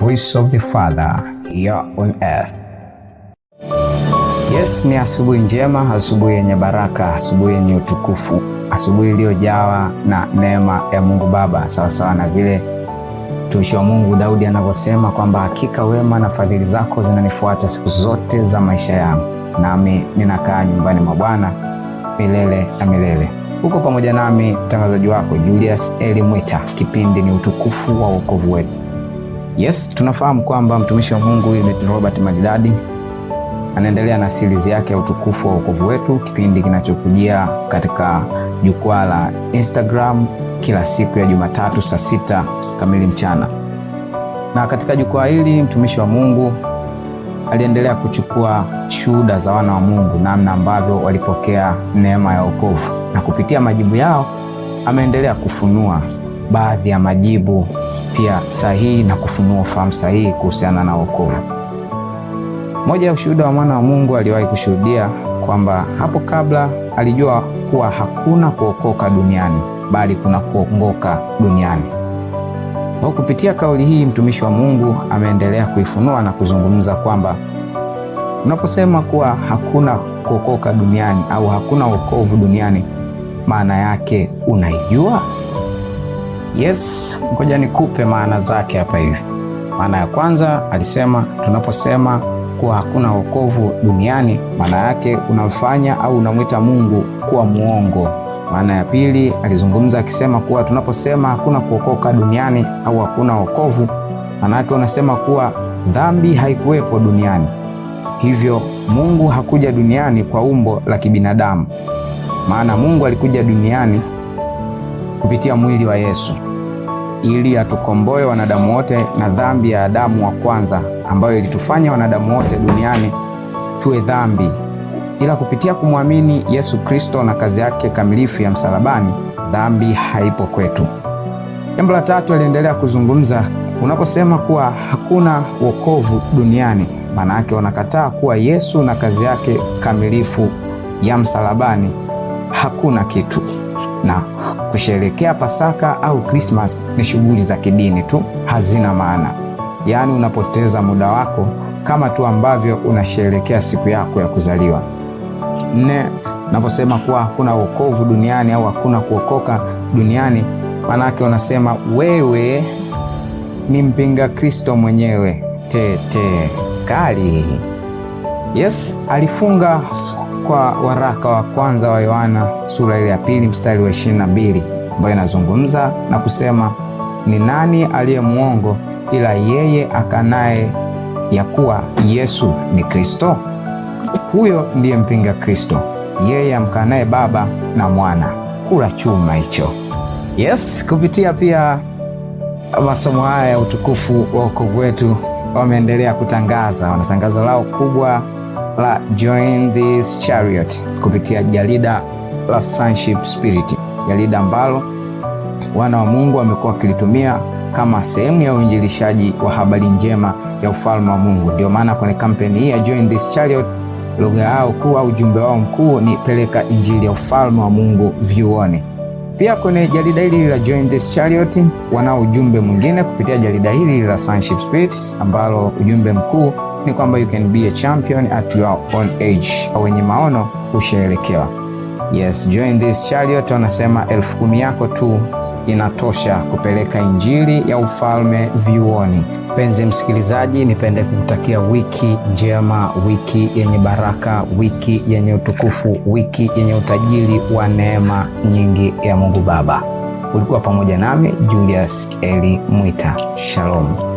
voice of the Father here on earth. Yes, ni asubuhi njema, asubuhi yenye baraka, asubuhi yenye utukufu, asubuhi iliyojawa na neema ya Mungu Baba, sawasawa na vile mtumishi wa Mungu Daudi anavyosema kwamba hakika wema na fadhili zako zinanifuata siku zote za maisha yangu, nami ninakaa nyumbani mwa Bwana milele na milele. Huko pamoja nami mtangazaji wako Julius Eli Mwita. Kipindi ni Utukufu wa Wokovu Wetu. Yes, tunafahamu kwamba mtumishi wa Mungu Robert Maridadi anaendelea na series yake ya Utukufu wa Wokovu Wetu, kipindi kinachokujia katika jukwaa la Instagram kila siku ya Jumatatu saa 6 kamili mchana. Na katika jukwaa hili mtumishi wa Mungu aliendelea kuchukua shuhuda za wana wa Mungu, namna ambavyo walipokea neema ya wokovu, na kupitia majibu yao ameendelea kufunua baadhi ya majibu pia sahihi na kufunua ufahamu sahihi kuhusiana na wokovu. Moja ya ushuhuda wa mwana wa Mungu aliwahi kushuhudia kwamba hapo kabla alijua kuwa hakuna kuokoka duniani bali kuna kuongoka duniani. Kwa kupitia kauli hii mtumishi wa Mungu ameendelea kuifunua na kuzungumza kwamba unaposema kuwa hakuna kuokoka duniani au hakuna wokovu duniani, maana yake unaijua? Yes, ngoja nikupe maana zake hapa hivi. Maana ya kwanza alisema, tunaposema kuwa hakuna wokovu duniani, maana yake unamfanya au unamwita Mungu kuwa muongo. Maana ya pili alizungumza akisema kuwa tunaposema hakuna kuokoka duniani au hakuna wokovu, maana yake unasema kuwa dhambi haikuwepo duniani, hivyo Mungu hakuja duniani kwa umbo la kibinadamu. Maana Mungu alikuja duniani kupitia mwili wa Yesu ili atukomboe wanadamu wote na dhambi ya Adamu wa kwanza ambayo ilitufanya wanadamu wote duniani tuwe dhambi, ila kupitia kumwamini Yesu Kristo na kazi yake kamilifu ya msalabani, dhambi haipo kwetu. Jambo la tatu aliendelea kuzungumza, unaposema kuwa hakuna wokovu duniani, maana yake unakataa kuwa Yesu na kazi yake kamilifu ya msalabani hakuna kitu, na kusherekea Pasaka au Krismas ni shughuli za kidini tu, hazina maana. Yaani unapoteza muda wako kama tu ambavyo unasherekea siku yako ya kuzaliwa. Nne, unaposema kuwa hakuna wokovu duniani au hakuna kuokoka duniani, maanake unasema wewe ni mpinga Kristo mwenyewe. Tete kali. Yes, alifunga kwa waraka wa kwanza wa Yohana sura ile ya 2 mstari wa 22 ambayo inazungumza na kusema, ni nani aliye mwongo ila yeye akanaye ya kuwa Yesu ni Kristo? Huyo ndiye mpinga Kristo, yeye amkanaye Baba na Mwana. Kula chuma hicho. Yes, kupitia pia masomo haya ya Utukufu wa Wokovu Wetu wameendelea kutangaza, wana tangazo lao kubwa la Join This Chariot kupitia jarida la Sonship Spirit, jarida ambalo wana wa Mungu wamekuwa wakilitumia kama sehemu ya uinjilishaji wa habari njema ya ufalme wa Mungu. Ndio maana kwenye kampeni hii ya Join This Chariot, lugha yao kuu au ujumbe wao mkuu ni peleka injili ya ufalme wa Mungu vyuoni. Pia kwenye jarida hili la Join This Chariot wanao ujumbe mwingine kupitia jarida hili la Sonship Spirit, ambalo ujumbe mkuu ni kwamba you can be a champion at your own age, wenye maono husherekewa. Yes, Join This Chariot wanasema 10,000 yako tu inatosha kupeleka injili ya ufalme vyuoni. Mpenzi msikilizaji, nipende kukutakia wiki njema, wiki yenye baraka, wiki yenye utukufu, wiki yenye utajiri wa neema nyingi ya Mungu Baba. Ulikuwa pamoja nami Julius Eli Mwita. Shalom.